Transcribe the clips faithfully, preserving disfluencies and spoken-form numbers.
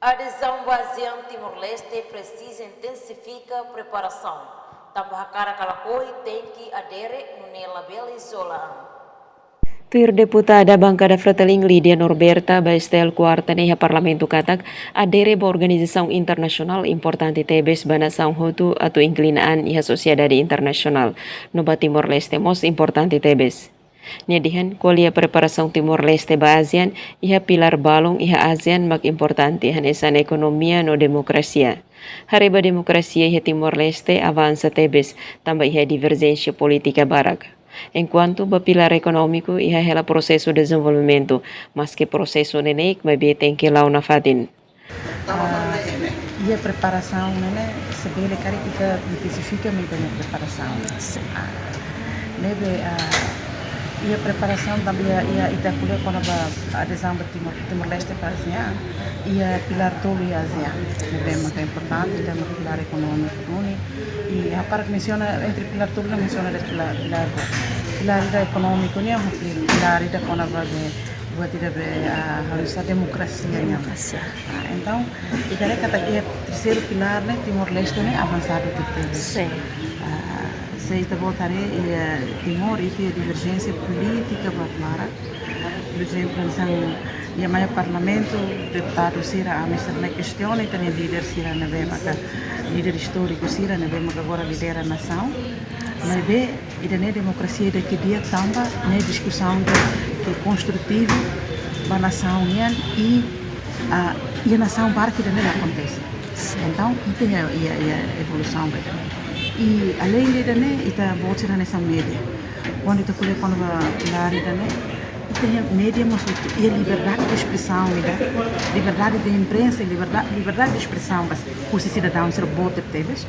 Adezaun ba ASEAN, Timor-Leste presiza intensifika preparasaun, tanba hakarak ka lakohi tenke adere, nune'e labele izola an. Tuir deputada bankada Fretilin Lídia Norberta ba STL Kuarta ne'e iha Parlamentu katak, adere ba organizasaun internasionál importante tebes ba nasaun hotu atu inklina an iha sosiedade internasionál, no ba Timor-Leste mós importante tebes. Nia dehan, ko'alia preparasaun Timor-Leste ba ASEAN, iha pilár balun iha ASEAN mak importante, hanesan ekonomia no demokrasia. Haree ba demokrasia iha Timor-Leste avansa tebes, tanba iha diverjénsia polítika barak. Enkuantu ba pilár ekonómiku, iha hela prosesu dezenvolvimentu, maske prosesu neineik, maibé tenke la'o nafatin. Ah, iha preparasaun ne'e, se bele karik ita intensifika mak ita-nia preparasaun. Sin. Ah, ne'ebé, ah, iha preparasaun tanba iha, iha ita ko'alia kona-ba adezaun ba Timor, Timor-Leste ba ASEAN, iha pilár tolu iha ASEAN. Ne'ebé maka importante, ita-nia pilár ekonómiku duni. I ha'u hakarak mensiona entre pilár tolu ne'e mensiona de'it pilár, pilár, pilár ida ekonómiku nian, pilár ida kona-ba be buat ida be, ah, harus demokrasia nian. Demokrasia. Ah, entaun, ita haree katak iha terseiru pilár ne'e Timor-Leste ne'e avansadu tebes. Sin. Ah, se ita-boot haree iha Timor, ita iha diverjénsia polítika barak. Por ezemplu, hanesan iha mai Parlamentu, deputadu sira, ami sira ne'e kestiona ita-nia líder sira ne'ebé maka, líder istóriku sira ne'ebé maka agora lidera nasaun. Maibé, ida-ne'e demokrasia ida ke di'ak tanba ne'e diskusaun ida ke konstrutivu ba nasaun nian i, ah, iha nasaun barak ida-ne'e la akontese. Sin. Entaun, ita iha, iha, iha evolusaun ba ida-ne'e. I aleinde ida-ne'e, ita-boot sira hanesan média. Kuandu ita ko'alia kona-ba pilár ida-ne'e, ita iha média mós hotu, iha liberdade de espresaun ida, liberdade de imprensa, liberdade, liberdade de espresaun ba husi sidadaun sira boot tebes.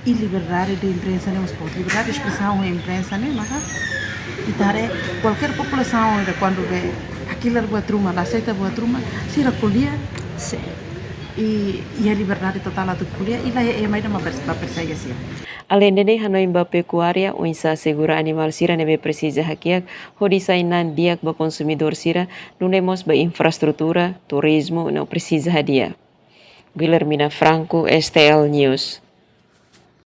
I liberdade de imprensa ne'e mós boot. Liberdade de espresaun i imprensa ne'e maka ita haree kualkér populasaun ida kuandu be hakilar buat ruma, la aseita buat ruma, sira ko'alia. Sin. I, iha liberdade totál atu ko'alia, i la iha ema ida mak pers-, ba persege sira. Aleinde ne'e hanoin ba pekuária, oinsá asegura animál sira ne'ebé presiza hakiak, hodi sai na'an di'ak ba konsumidór sira, nune'e mós ba infraestrutura, turizmu, no presiza hadi'a. Guilhermina Franco, STL News.